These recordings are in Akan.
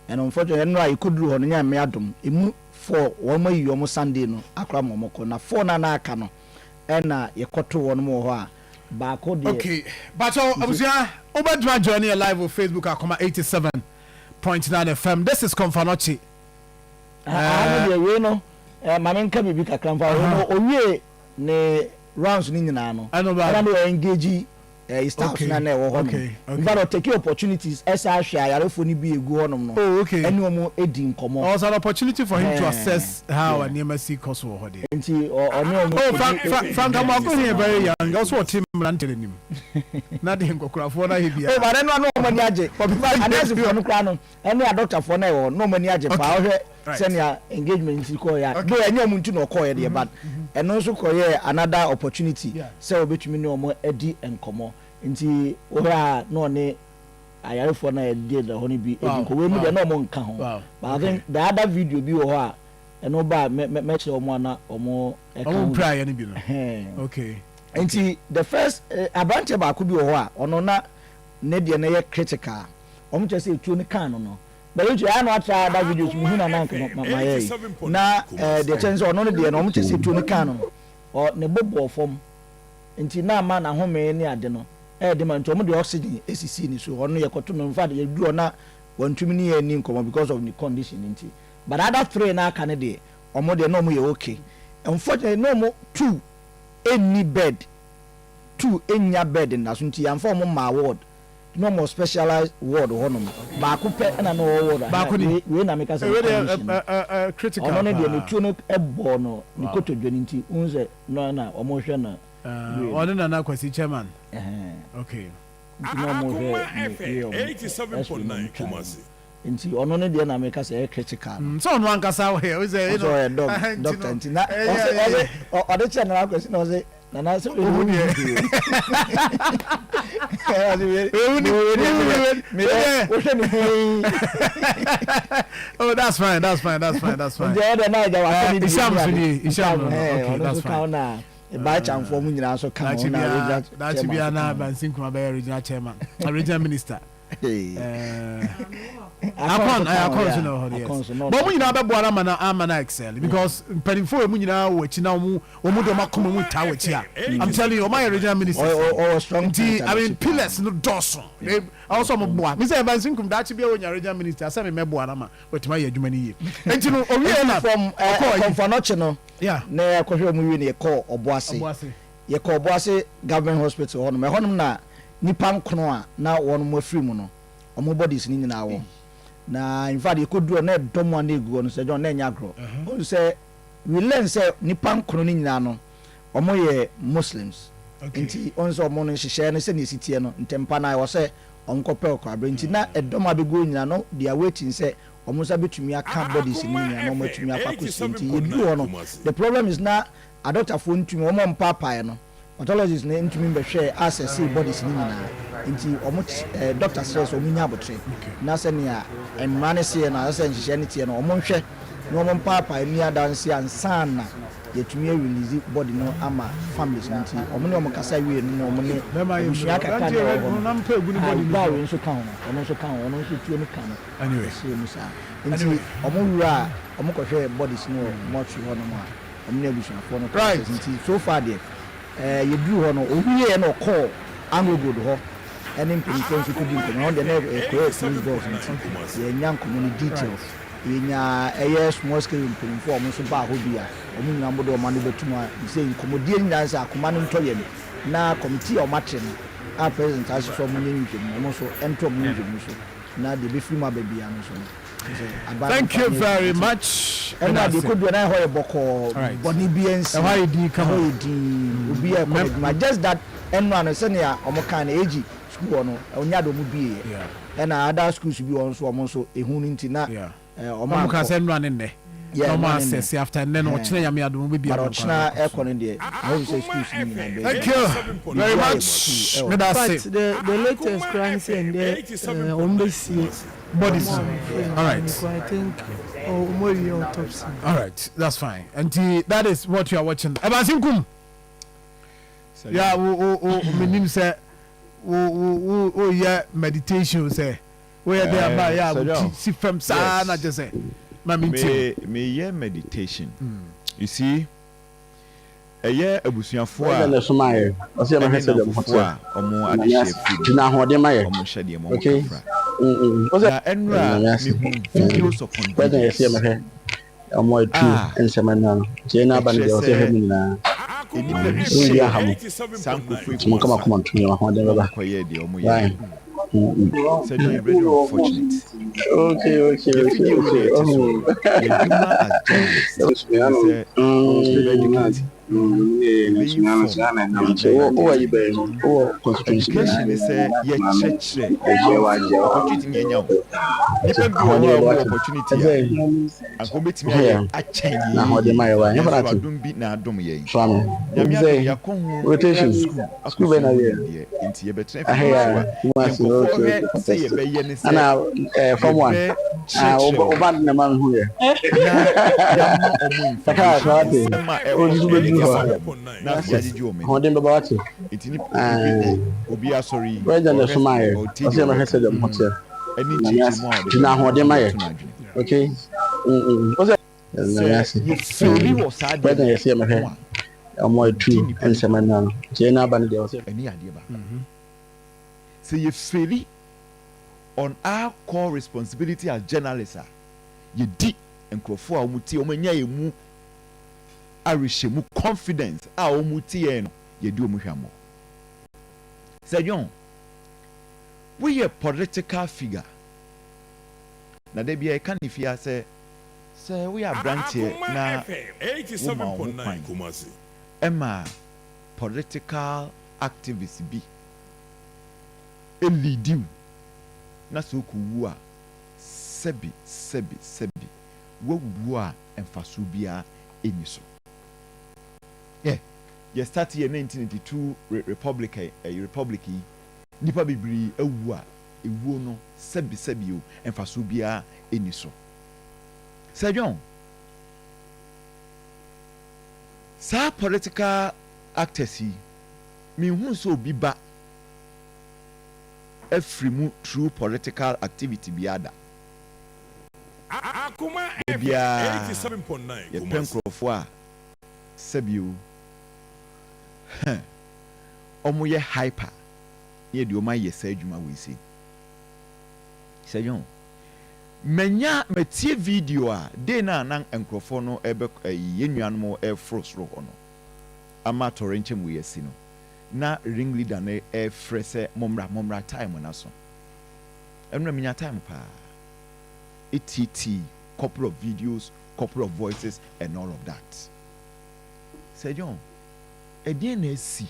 And unfortunately, ɛno a yɛkɔduru hɔ no, Nyame adom, ɛmu four wɔn ayi wɔn Sunday no akora ma wɔn kɔ, na four no a na aka no ɛna yɛkɔto wɔn wɔ hɔ a baako deɛ. Okay, Bacho abusua, wobɛtumi join yɛ live wɔ Facebook, Akoma 87.9 FM. This is Komfo Anokye. Aha no deɛ, wei no maame nka biribi kakra mfa wei no. Owie ne rounds no nyinaa no, ɛna ɛna ne engage staffs na ɛwɔ hɔ nom. In fact, ɔtake opportunities ɛsa ahwɛ ayarefoɔ no bi egu hɔ nom no ɛne wɔn edi nkɔmɔ. It was an opportunity for him to assess how nneɛma si kɔ so wɔ hɔ deɛ. Nti ɔne wɔn. Oh, Frank Amoako yɛ very young, ɔso ɔte mmerante n'anim na de nkɔkorafoɔ no ayɛ bia. Oh, but ɛno ano wɔn ani agye. Anɛsifoɔ no koraa no ɛne adɔktafoɔ no ɛwɔ hɔ na wɔn ani agye paa. Ɔhwɛ sɛnea engagement nti kɔɔ yɛ a, do ɛnyɛ wɔn nti na ɔkɔɔ yɛ deɛ, but ɛno nso kɔyɛ another opportunity sɛ wɔbɛtumi ne wɔn adi nkɔmɔ. Nti wɔhwɛ a, na ɔne ayarefoɔ no a yɛde da hɔ no bi edi nkɔmɔ. Wei mu deɛ, na wɔn nka ho, but I think the other video bi wɔ hɔ a ɛno ba a mɛkyerɛ wɔn a na wɔn ɛka ho. Ɔmo mpira yɛ no bi no, okay. Nti the first aberanteɛ baako bi wɔ hɔ a ɔno na ne deɛ no yɛ critical. Wɔn kyerɛ sɛ etuo no kan no, bɛyɛ nti ɛyɛ no atra other videos mu hu na nanka ma yɛ yi na deɛ kyɛn sɛ ɔno no deɛ no, wɔn kyerɛ sɛ etuo no kan no, ɔ ne bo bɔɔ fam, nti na ama n'ahome ne ade no ɛyɛ de ma, nti wɔn de oxygen esisi ne so. Ɔno yɛ kɔto no. In fact, yɛ duru ɔna wɔntumi ne yɛn ni nkɔmɔ because of ne condition nti. But other three na aka ne deɛ, wɔn deɛ na wɔn yɛ okay. Unfortunately, na wɔn two ɛnni bed, two ɛnnya bed nna so, nti yɛamfa wɔn maa ward na wɔn specialized ward hɔnom. Baako pɛ ɛna na ɔwɔ ward. Baako ni. Wei na meka sɛ wei ne deɛ condition no critical ɔno ne deɛ paa. Ne tuo no ɛbɔ no ne kotodwe no, nti n sɛ no na wɔn hwɛ no. Wei no. Ɔne Nana Kwasi chairman. Ɛhɛn. Nti na wɔn Akoma hwɛ ne FM wei wɔn X-ray na wɔn 87.9 twa no. Kumasi. Nti ɔno ne deɛ na meka sɛ ɛyɛ critical no. Sɛ ɔno ankasa ɔyɛ ɔsɛ ɔsɛ ɔyɛ doctor, nti na ɔsɛ ɔde kyerɛ Nana Kwasi na ɔsɛ, "Nana, sɛ Ohu deɛ. Wohwɛ ne hwee." Oh, that's fine, that's fine, that's fine, that's fine. Nti ɛyɛ dɛ na agya wakɔ ne Isham so nie, Isham no, okay, ɔno that's nso ka fine. ho, na baakyanfoɔ mu nyinaa nso ka ho, daakye na biara regional daakye chairman biara nso na ka ho. Bansi Nkuma bɛyɛ regional chairman, regional minister. Hey. Akon nso ka ho, akon yeah. so na ɛwɔ hɔ no, yes. Akon so na but ɔno ɔmo nyinaa bɛboa no ama na excel because mpanimfoɔ wɔ mu nyinaa wɔ akyi na ɔmo de ɔmo akoma mu taa wɔ akyi a, I'm telling you, ɔmo ayɛ regional ministers. Ɔwɔ strong nti I mean leadership paa. Pillars no dɔɔso. Ɛwɔ sɛ ɔmo boa mi sɛ Bansi Nkum daakye bi a wɔnya regional minister asɛ mi mɛboa no ama wɔatumi ayɛ adwuma no yie. Nti no owie na from ɔkɔɔ yi. Komfo Anokye no na yɛkɔhwɛ ɔmo wie no, yɛkɔɔ Ɔboase. Ɔboase. Yɛkɔ Ɔboase Government Hospital hɔnom. Ɛhɔnom na nipa nkono a na wɔn mo afiri mu no, ɔmo bodies no nyinaa wɔ. Na in fact, yɛkɔduru hɔ na ɛdɔm a na egu hɔ no sɛ John na ɛnyɛ agorɔ. Ɔhu sɛ we learn sɛ nipa nkono no nyinaa no, ɔmo yɛ Muslims. Nti ɔhu sɛ ɔmo no nhyehyɛɛ no sɛnea esi teɛ no, ntɛmpa na ɛwɔ sɛ ɔmo kɔpɛ ɔkɔ. Nti na ɛdɔm a bɛgu hɔ nyinaa no, they are waiting sɛ ɔmo nsa bɛtumi aka bodies no nyinaa na ɔmo atumi akɔ akɔsie. Nti yɛduru hɔ no, the problem is na adɔktafoɔ ntumi, wɔn a mpaapaaɛ no, pathologist no ntumi mbɛhwɛ asɛse bodies no nyinaa. Nti ɔmo doctor srɛ sɛ ɔmo nya abotire na sɛnea mmara no seɛ no asɛ nhyehyɛ no teɛ no, ɔmo nhwɛ na ɔmo mpaapaaɛ ni adanse ansa na yɛtumi arelease body no ama families no. Nti ɔmo ne ɔmo kasa wie no na ɔmo ne Bɛrima yɛ abusua mmerɛ. kakra na Aberanteɛ ɛwɔ red hɔ no no na mpɛ egu ne a body no guy so. wei nso ka ho, ɔno nso ka ho, ɔno nso tuo no ka no Anyway. ɛhyɛ mu saa. Nti Anyway. ɔmo wura a ɔmo kɔhwɛ bodies no wɔ mortuary hɔ nom a ɔmo ne abusuafoɔ no kɔ access. Nti so far deɛ, yɛduru hɔ no, owieɛ na ɔkɔɔ AngloGold hɔ ɛne mpanyinfoɔ nso kɔdi nkɔmmɔ. Ɛhɔ deɛ na ɛkɔyɛ closed doors, nti yɛnya nkɔmmɔ no details. Yɛnya ɛyɛ small scale mpanyinfoɔ a ɔmo nso baa hɔ bi a ɔmo nyinaa mo de ɔmo ano bɛtum a sɛ nkɔmmɔdie nyinaa sɛ akoma no ntɔ yɛn na committee a ɔmo ate no a president ahyehyɛ sɛ ɔmo nyɛ nhwehwɛmu, ɔmo nso ɛnto ɔmo nhwehwɛmu so na deɛ ebɛfiri mu aba biara no nso no sɛ aban no Thank mfa you nyɛ very adwuma. Nti much. ɛna deɛ kɔdua na ɛhɔ yɛ bɔkɔɔ. Bɔne bi nsi. Ɛhɔ ayɛ din kama. Ɛhɔ yɛ din, obi a ɛkɔ n'adwuma, just that ɛno ano sɛnea ɔmo kan no ag school hɔ no, ɔnya de ɔmo bie yɛ ɛna other schools bi wɔ nso, ɔmo nso ehu no nti na ɔmo ɔmo ka ankɔ. Sɛ nnura ne nnɛ na ɔmo asɛse after nnɛ no, ɔkyerɛ Nyame adom ɔbɛbi But ama ɔkyena nkwadaa no. ɛkɔ no deɛ, I hope sɛ schools no nyinaa bɛyɛ. Thank you very much, meda But ase. the latest koraa ne sɛ ndɛ wɔn bɛsie bodies. Ɔmo a wɔn firi All right. mu. I think ɔmo awie autopsy. All right, that's fine. Nti that is what you are watching. Ɛbansi Nkum ya wo wo wo menim sɛ wo wo wo woyɛ meditation sɛ. Woyɛ dɛ aba Eh, yɛ a Sir wo ti John. si fam saa na Yes. kyɛ sɛ ma me ntie wo. Me meyɛ meditation. You see, ɛyɛ abusuafoɔ President a na ɛsomaa yɛ ɔsɛ yɛmɛhwɛ ɛne sɛdeɛ mo ho nnamfofoɔ teɛ a wɔn Nyame adehyeɛ ase firi nti mu na ahoɔden ma yɛ no, wɔn hyɛ deɛ ma wɔn okay kafra. mm mm ɔsɛ Na ɛnora Nyame ase mehu mm videos upon President yɛsɛ videos yɛmɛhwɛ ɔmo atu a nsɛm ɛno no nti yɛn aba no ɛkyerɛ deɛ ɔsɛ sɛ yɛhwɛ mu nyinaa nnipa bi mm bi hyɛɛ aha mo saa nkurɔfoɔ yi nti mo koma nka mo sa akoma ntom yɛn ahoɔden ma bɛba wɔkɔyɛɛ deɛ wɔyɛɛ why no. mm mm Sir John, yɛ very unfortunate. okay okay Yɛ okay fidie wei okay na yɛte soɔ oh yi, yɛ adwuma as journalist ne sɛ yɛbɛ educate, yɛbɛ inform na nti yɛabɛyɛ wo wowɔ yi entertain. bɛn wowɔ constituency bɛn Education ne sɛ yɛkyerɛkyerɛ ɔmanfoɔ, opportunity ne yɛnya o. Nnipa bi wɔ ahoɔden hɔ a bɛba wɔwɔ wate opportunity ɛsɛ a, anka wɔbɛtumi ho ayɛ yɛ akyɛn deɛ na yɛyɛ ahoɔden yi, ma yɛ wa nyɛ nanso fana te adom bi na adom yɛn. soa me Nyame sɛ adom yɛakɔ ho rotation sukuu school bɛn akɔsua na ho yɛ nimdeɛ, nti yɛbɛtena ahe afidie ya so a, deɛ Kumasi nkurɔfoɔ okay hwɛ okay sɛ fantastic yɛbɛyɛ ne sɛ ana eh, form one ah yɛbɛkyerɛkyerɛ wo wɔn ba na ma me hu yɛ na yɛama wɔn kakra information, kakra wate nsɛm a ɛrekɔ osusu so no bɛduru yɛde hɔ ama wɔn na afei ase yɛagyegye wɔn ani. ahoɔden bɛba wate Nti nip obi obi asɔre yi president na ɔhwɛ ɛsomaa yɛ ɔtie ɔsɛ deɛ yɛmɛhwɛ ɔbɛka sɛdeɛ mo ho teɛ ɛne Nyame ase nkyerɛkyerɛmu a ɔde nti na bɛma no ahoɔden ma ɔde yɛ ato n'adwene. okay mm mm ɔsɛ Sɛ Nyame ase yɛfeeli mm wɔ saa adeɛ president no yɛsɛ yɛmɛhwɛ ho a, ɔmo atu yɛdi nnipa bi nsɛm ɛno ano nti yɛn aba no deɛ ɔsɛ ɛne yɛ adeɛ baako. Sɛ yɛfeeli on our core responsibility as journalists a, yɛdi nkurɔfoɔ a wɔtie, wɔanya yɛn mu awerehyɛmu, confidence, a wɔtie yɛn no, yɛdi wɔn hwammɔ. Sir John, woyɛ political figure, na da biara yɛka no fie ha sɛ, sɛ woyɛ aberanteɛ na woma wo ho kwan ma political activist bi leadi wo na sɛ wokɔwu a, sɛbi, sɛbi, sɛbi, woawu a mfasoɔ biara nni so. Yɛ yɛ start yɛ 1992 republic ɛyi republic yi, nnipa bebree awu a ewuo no sɛbi sɛbi o mfasoɔ biara nni so. Sir John, saa political actors yi, menhuu sɛ obi ba afiri mu through political activity biara da. Da biara yɛpɛ nkurɔfoɔ a sɛbi o huh wɔyɛ hyper na yɛde wɔn ayɛ saa adwuma wei sei. Sɛ dwen ho. Manya matie video a day no a na nkurɔfoɔ no ɛbɛ ɛyi yɛn nuanom ɛreforo soro hɔ no ama atɔrɛnkyɛm wei asi no na ring leader no ɛrefrɛ sɛ mommra mommra time no aso. Ɛno na menya time paa ɛtiatii couple of videos, couple of voices and all of that. Sir John, ɛdeɛn na asi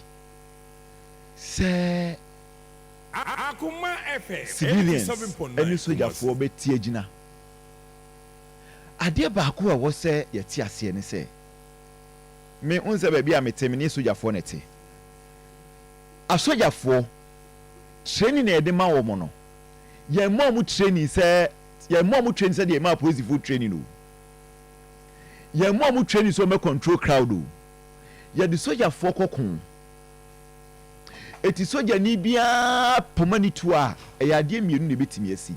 sɛ civilians ne sogyafoɔ bɛte agyina? Adeɛ baako a ɛwɔ sɛ yɛte aseɛ ne sɛ, me, wohu sɛ baabi a mete, me ne sogyafoɔ na ɛte. Asogyafoɔ, training a yɛde ma wɔn no, yɛmma wɔn training sɛ, yɛmma wɔn training sɛdeɛ yɛma apolisifoɔ training o. Yɛmma wɔn training sɛ wɔbɛ control crowd o. Yɛde sogyafoɔ kɔ ko. Eti sogyani biara poma ne tuo a, ɛyɛ adeɛ mmienu na ɛbɛtumi asi.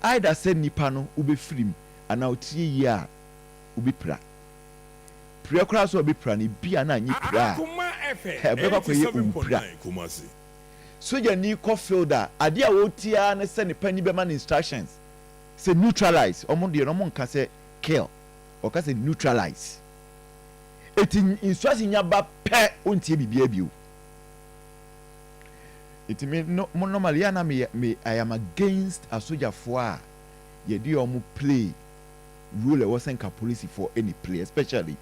Either sɛ nipa no wobɛfiri mu anaa wotie yie a wobɛpira. Pira koraa sɛ ɔbɛpira no, ebia na anyɛ pira a, ɛbɛkɔ akɔyɛ owupira. Sogyani kɔ field a, adeɛ a ɔretie ara ne sɛ ne panin bɛma no instructions sɛ neutralize. Wɔn deɛ no wɔnka sɛ kill, wɔka sɛ neutralize. Eti instruction nya ba pɛ, ɔntie biribiara bio. Eti me no, mo normally yɛ a na me me I am against asogyafoɔ a yɛde wɔn play role a ɛwɔ sɛ nka polisifoɔ ɛna play especially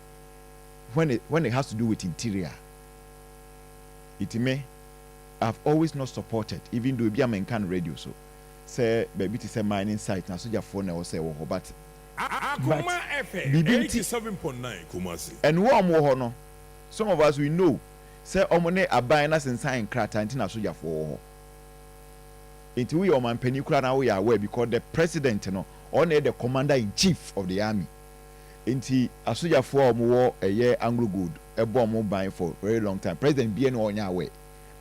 when it when it has to do with interior. Eti me I've always not supported even though ebi a menka no radio so sɛ baabi te sɛ mining site na asogyafoɔ na ɛwɔ sɛ ɛwɔ hɔ but but biribi nti ɛno a wɔwɔ hɔ no some of us we know sɛ wɔn ne aban no asensan nkrataa nti na asogyafoɔ wɔ hɔ. Nti woyɛ ɔmanpanin koraa na woyɛ aware because the president no ɔno na ɛyɛ the commander in chief of the army. Nti asogyafoɔ a wɔwɔ ɛyɛ Anglo Gold ɛbɔ wɔn ban for very long time president biara ni hɔ a ɔnyɛ aware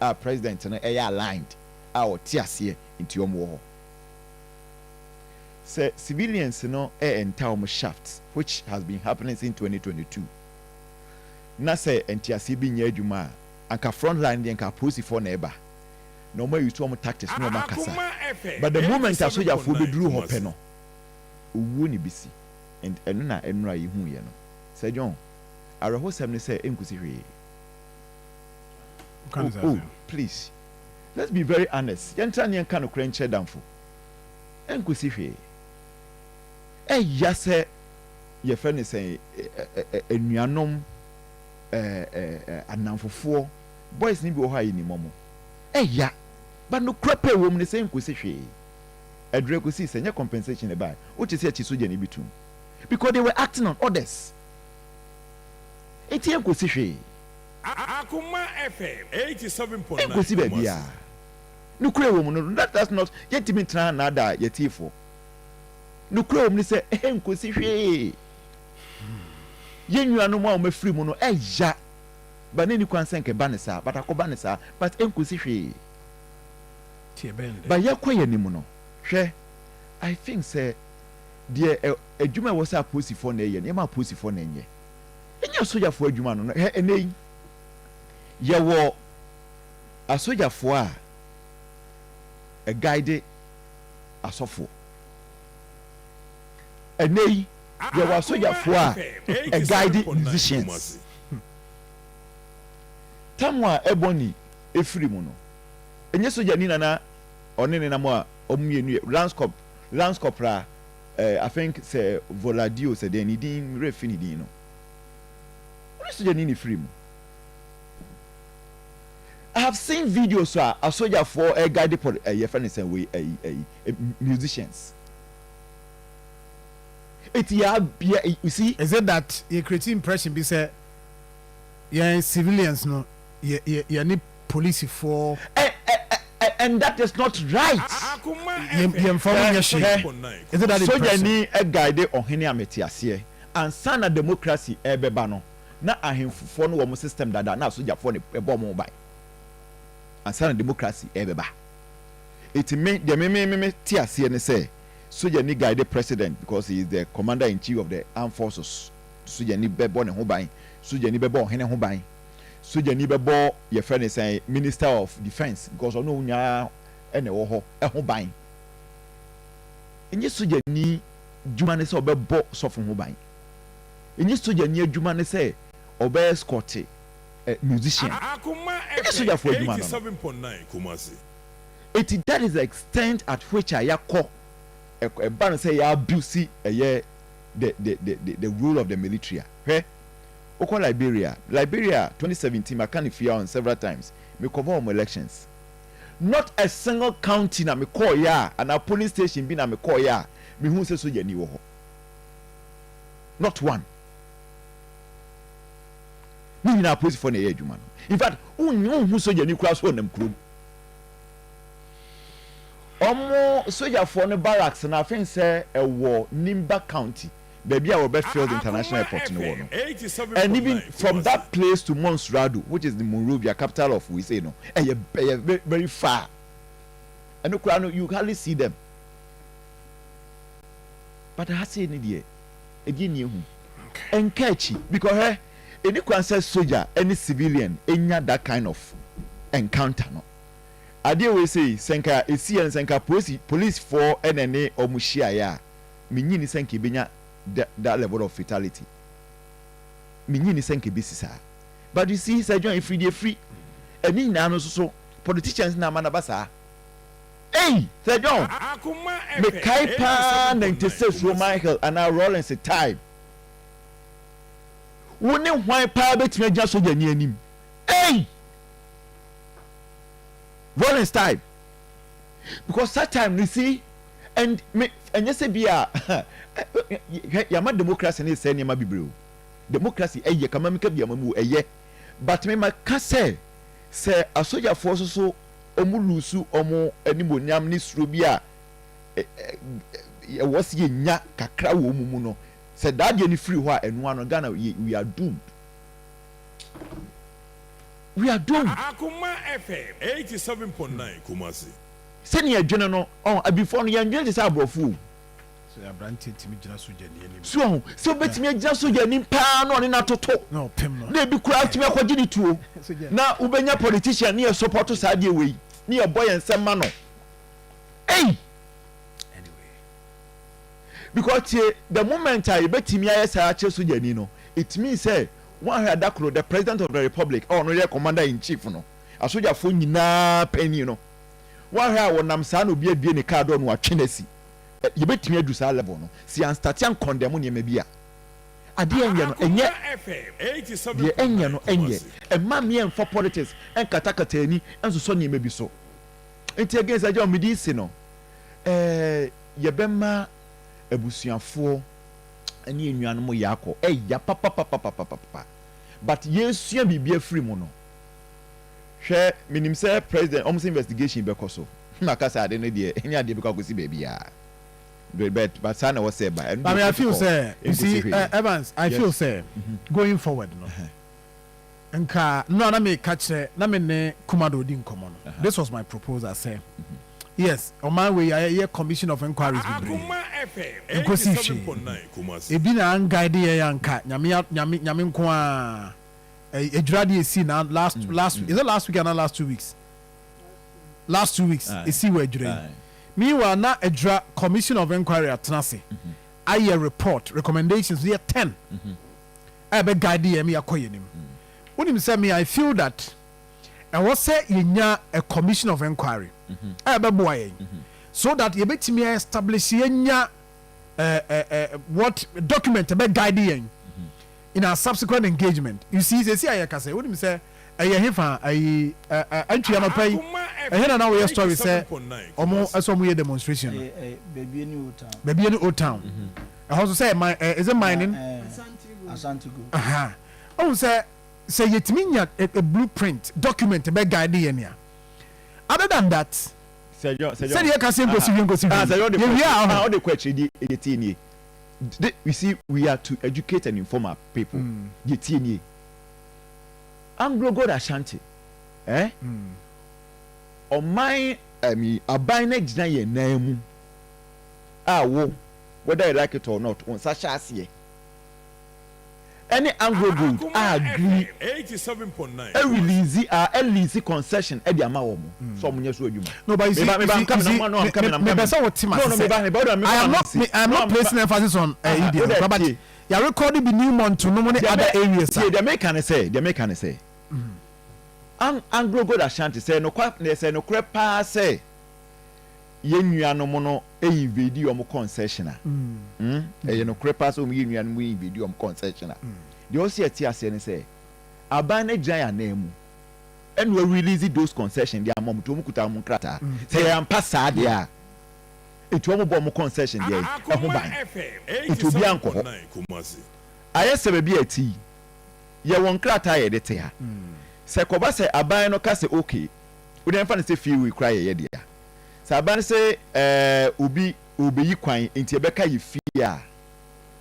a president no ɛyɛ aligned a ɔte aseɛ nti wɔn wɔ hɔ. Sɛ civilians no enter wɔn shaft, which has been happening since 2022, na sɛ nteaseɛ bi nyɛ adwuma a, anka front line deɛ nka apolisifoɔ na ɛba na wɔn ayi so wɔn tactics na wɔn akasa. But the moment asogyafoɔ bɛduru hɔ pɛ no, owuo na ebesi, and ɛno na ɛnora yɛhuiɛ no. Sir John, awerɛhosɛm ne sɛ ɛnkosi hwee. Oh, oh, please, let's be very honest, yɛntra ne yɛnka nokorɛ nkyerɛ damfo. Ɛnkosi hwee. Ɛya sɛ yɛfrɛ no sɛn, anuanom, anamfofoɔ, boys no bi wɔ hɔ a yɛnim wɔn. Ɛya, but nokorɛ pɛ ɛwɔ mu ne sɛ ɛnkosi hwee. Ɛdurɛ kosii sɛ, nyɛ compensation na ɛbaeɛ, wote sɛ akyi sogyani bi tum. Because they were acting on orders. Enti ɛnkosi hwee. Ɛnkosi baabiara. Nokorɛ wɔ mu no, let us not, yɛntumi ntena ha nnaadaa yɛn atiefoɔ. Nokorɛ wɔ mu ne sɛ, ɛnkosi hwee. Yɛn nuanom a wɔafiri mu no, ɛya. But na ɛnni kwan sɛ nka ɛba no saa, but akɔba no saa, but ɛnkosi hwee. But yɛkɔ yɛn anim no, hwɛ, I think sɛ deɛ ɛ, adwuma a ɛwɔ sɛ apolisifoɔ na ɛyɛ no, yɛma apolisifoɔ na ɛnyɛ. Ɛnyɛ asogyafoɔ adwuma no no. Hwɛ, ɛnnɛ yi, yɛwɔ asogyafoɔ a ɛguide asɔfoɔ. Ɛnnɛ yi, yɛwɔ asogyafoɔ a ɛguide musicians. Tam a Ebony firi mu no, ɛnyɛ sogyani na na ɔne ne nam a wɔn mmienu yɛ Lance Corp, Lance Corporal, eh, I think sɛ Voladio sɛ dɛn ne din, me werɛ fi ne din no. Ɔne sogyani na ɛfiri mu. I have seen videos a asogyafoɔ ɛguide pol ɛyi yɛfrɛ no sɛn wei ɛyi ɛyi musicians. Eti yɛ abia you see. Is it that yɛ create impression bi sɛ yɛn civilians no yɛ yɛ yɛne polisifoɔ. Ɛ ɛ ɛ and that is not right. Yɛ yɛnfa wɔn nyɛ hwee. Is it that impression? Sogyani guide ɔhene a mete aseɛ ansa na democracy ɛrebɛba no. Na ahenfofoɔ no wɔ wɔn system dada na asogyafoɔ na ɛbɔ wɔn ho ban ansa na democracy ɛrebɛba. Eti me deɛ me me me te aseɛ ne sɛ sogyani guide president because he is the commander in chief of the armed forces. Sogyani bɛbɔ ne ho ban, sogyani bɛbɔ ɔhene ho ban, sogyani bɛbɔ yɛfrɛ ne sɛn minister of defence because ɔno wɔn nyinaa ɛna ɛwɔ hɔ ɛho ban. Ɛnyɛ sogyani dwuma ne sɛ ɔbɛbɔ sɔfo ho ban. Ɛnyɛ sogyani adwuma ne sɛ ɔbɛ escort musician. Ɛnyɛ sogyafoɔ adwuma no no. Enti that is the extent at which a yɛakɔ, ɛba no sɛ yɛ abuse ɛyɛ the the the the role of the military a. Hwɛ, wokɔ Liberia a, Liberia 2017 maka no fie on several times, me cover wɔn elections. Not a single county na mekɔɔeɛ a anaa polling station bi na mekɔɔeɛ a mehuu sɛ sogyani wɔ hɔ. Not one. Ne nyinaa apolisifoɔ na ɛyɛ adwuma no. In fact, wonhu sogyani koraa sɛ ɔnam kurom. Ɔmo sogyafoɔ no barracks no afen sɛ ɛwɔ Nimba County, baabi a Robert Field International Airport no wɔ no. And even from that place to Montserrado, which is the Monrovia, capital of we say no, ɛyɛ ɛyɛ very far. Ɛno koraa no, you hardly see them. But ha sei no deɛ ɛdeɛ ni ehu. Ɛnka akyi because hwɛ ɛni kwan sɛ soja ɛne civilian ɛnya that kind of encounter no. Adeɛ wei sei sɛ nka ɛsiiɛ no sɛ nka polisi police foɔ ɛna ɛne ɔmo hyiaeɛ a me nyi ni sɛ nka ɛbɛnya that, that level of fatality. Me nyi ni sɛ nka ɛbɛsi saa. But you see sɛ John ɛfiri deɛ ɛfiri ɛne nyinaa no nso so politicians na ama no aba saa. Ei! Sir John, mekae paa 96 Roman Hill anaa Rawlings time. Wo ne hwan paa bɛtumi agyina sogyani anim? Ei! Rawlings time. Because that time, you see, and me, ɛnyɛ sɛ bi a, hwɛ, yɛama democracy ne sɛ nneɛma bebree o. Democracy ɛyɛ, kama meka bi ama mu o, ɛyɛ. But me ma ka sɛ, sɛ asogyafoɔ so so ɔmo luusu ɔmo animuonyam ne suro bi a ɛwɔ sɛ yɛnya kakra wɔ ɔmo mu no, sɛ daa deɛ no firi hɔ a, ɛno ano Ghana we are doomed. We are doomed. Akoma FM 87.9 Kumasi. Sɛnea yɛdwene no, ɔn, abifoɔ no, yɛndwene te sɛ aborɔfo o. Sɛ aberanteɛ tumi gyina sogyani anim. So wahu sɛ wobɛtumi agyina sogya anim paa na ɔne no atoto Na ɔpem no. na ebi koraa atumi akɔgye ne tuo Sogya. na wobɛnya politician ne yɛ support saa adeɛ wei ne yɛbɔ yɛn nsam ma no ei Anyway. because tie the moment a yɛbɛtumi ayɛ saa akyerɛ sogyani no it means sɛ woanhwɛ a da koro the president of the republic a ɔno yɛ commander in chief no asogyafoɔ nyinaa panyin no woanhwɛ a wɔnam saa na obi abue ne car door na watwe no asi. Yɛbɛtumi adu saa level no sɛ yɛan starte an condemn nneɛma bi a. Adeɛ ɛnyɛ no ɛnyɛ, deɛ ɛnyɛ no ɛnyɛ. Ɛmma me ɛmfa politics ɛnkatakata ani ɛnsosɔ nneɛma bi so. Nti again sɛ agya mede si no ɛɛ yɛbɛma abusuafoɔ ɛne anuanom yɛ akɔ ɛya papapapapapapa but yɛsua biribi afiri mu no. Hwɛ menim sɛ president ɔmo sɛ investigation bɛkɔ so maka sɛ ade no deɛ ɛnyɛ adeɛ bɛkɔ akɔsi baabiaa but but saa na ɛwɔ sɛ ɛba ɛno But deɛ I feel protocol sɛ you ɛnkɔsi see hwee. Evans I feel Yes. sɛ going forward no nka no a na meka kyerɛ na me ne Kumado di nkɔmmɔ no this was my proposal sɛ yes ɔman wei yɛayɛ commission of inquiries bebree nkosi hwee ebi na anguide yɛn anka nyame nyame nyame nko ara Ejura deɛ esi na last last is it last week ana last 2 weeks, last 2 weeks esi wɔ Ejura yi. Meanwhile na Ejura commission of inquiry atena ase ayɛ report, recommendations yɛ 10 a ɛbɛ guide yɛn mi akɔ yɛn nim. Wonim sɛ me, I feel that ɛwɔ sɛ yɛnya a commission of inquiry a ɛbɛboa yɛn so that yɛbɛtumi establish, yɛnya what document ɛbɛ guide yɛn in our subsequent engagement. You see, sɛ si a yɛka sɛ wonim sɛ ɛyɛ hefa ayi ɛntwi anɔpa yi ɛhe na na wɔyɛ story sɛ ɔmo ɛsɛ ɔmo yɛ demonstration no? Baabi ni Old Town. Baabi ni Old Town ɛhɔ so sɛ ɛman ɛ is it mining? Asante Gold. Ɔhu sɛ yɛtumi nya a blueprint document bɛ guide yɛn nia. Other than that, sɛdeɛ yɛka sɛ nkosi hwie nkosi hwie yɛwie a ɔho. Ɔde kɔ akyire di deɛ tie nie. You see, we are to educate and inform our people. Deɛ tie nie, Anglo Gold Ashanti, eh? Ɔman I mean, aban no gyina yɛn nan mu a wo, whether you like it or not, wɔn nsa hyɛ aseɛ ɛne Anglo Gold a agree ɛrelease a ɛlease concession ɛde ama wɔn sɛ wɔn nyɛ so adwuma. No, but you see, Meba, you see, I'm coming, you see, no, I'm coming, I'm me, coming. me, me, me, No, meba, meba, hold on, I am not, me, I am not placing emphasis on EDM, but ya record bi Newmont no mo ne other areas. Tie, deɛ meka ne sɛ Anglo Gold Ashanti, sɛ nokwa sɛ nokorɛ paa sɛ yɛn nuanom no invade wɔn concession a, ɛyɛ nokorɛ paa sɛ wɔn yɛn nuanom invade wɔn concession a, deɛ ɔsi ɛte aseɛ ne sɛ aban no gyina yɛn anan mu ɛna wɔ release those concession de ama wɔn nti wɔn kuta wɔn nkrataa sɛ yɛn ampa saa deɛ a nti wɔn bɔ wɔn concession deɛ ɛho ban nti obi ankɔ hɔ. Ayɛ sɛ baabi a ɛte yi, yɛwɔ nkrataa a yɛde te ha. Sɛ kɔba sɛ aban no ka sɛ okay, wode mfa no sɛ fie wei koraa yɛyɛ dea, sɛ aban no sɛ obi obeyi kwan nti ɛbɛka yɛ fie a,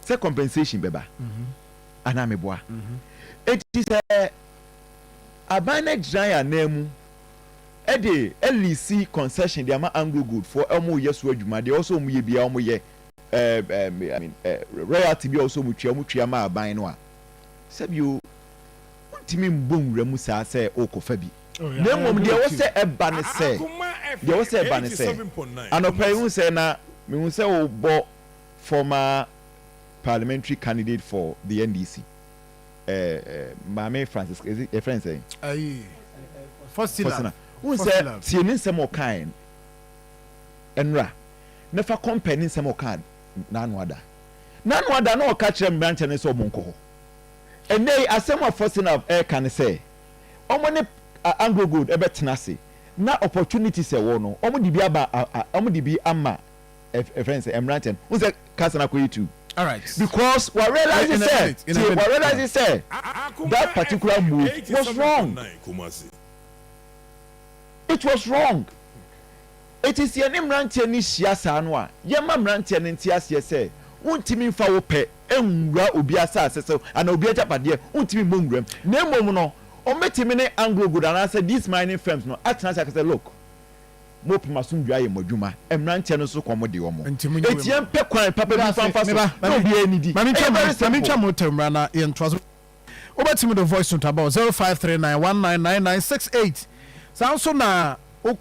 sɛ compensation bɛba anaa meboa? Eti sɛ aban no agyina yɛ anan mu ɛde ɛlease concession de ama Anglo Gold foɔ, ɔmo yɛ so adwuma deɛ ɔsɛ ɔmo yɛ bia, ɔmo yɛ ɛɛ ɛɛ I mean royalty bi a ɔsɛ ɔmo tua, ɔmo tua ma aban no a, sɛbio ntumi mbɔ nwura mu saa sɛ ɔrekɔfa bi. Na mmom deɛ ɛwɔ sɛ ɛba ne sɛ anɔpa yi hu sɛ na mehu sɛ wobɔ former parliamentary candidate for the NDC, Maame Francis, is it yɛfrɛ n sɛn? Ayi, Faustina. Hu sɛ tie ne nsɛm a ɔkae nnora na fa compare ne nsɛm a ɔkaa n'ano ada na ɔka kyerɛ mmeranteɛ no sɛ ɔmo nkɔ hɔ. Ɛnɛ yi asɛm a Faustina ɛreka ne sɛ ɔmo ne Anglo Gold ɛbɛtena ase na opportunities ɛwɔ no, ɔmo de bi aba, ɔmo de bi ama ɛfrɛ sɛ mmeranteɛ no. Hu sɛ kasa na akɔyɛ tu because wa realize sɛ, tie, wa realize sɛ that particular move was wrong. It was wrong. It is yɛn ne mmeranteɛ no hyia saa no a, yɛma mmeranteɛ no nte aseɛ sɛ wontumi nfa wo pɛ nwura obi asase so anaa obi agyapadeɛ, wontumi mmɔ nwuram. Na mmom no, wɔbɛtumi ne Anglo Gold anaasɛ these mining firms no atena ase akasɛ, look. Mopɛ mo asomdwoe ayɛ mo adwuma, mmeranteɛ no nso kɔm de wɔn. Nti monyɛ wei Enti ma. yɛmpɛ kwan papa bi Meda mfa ase, mfa me so ba. na Ma me, obiara nnidi. ma mentwa Ɛyɛ mo, very ma simple. mentwa mo tɛw mmra na yɛntoa so. Wobɛtumi de voice note aba wɔ 0539199968. Saa nso na.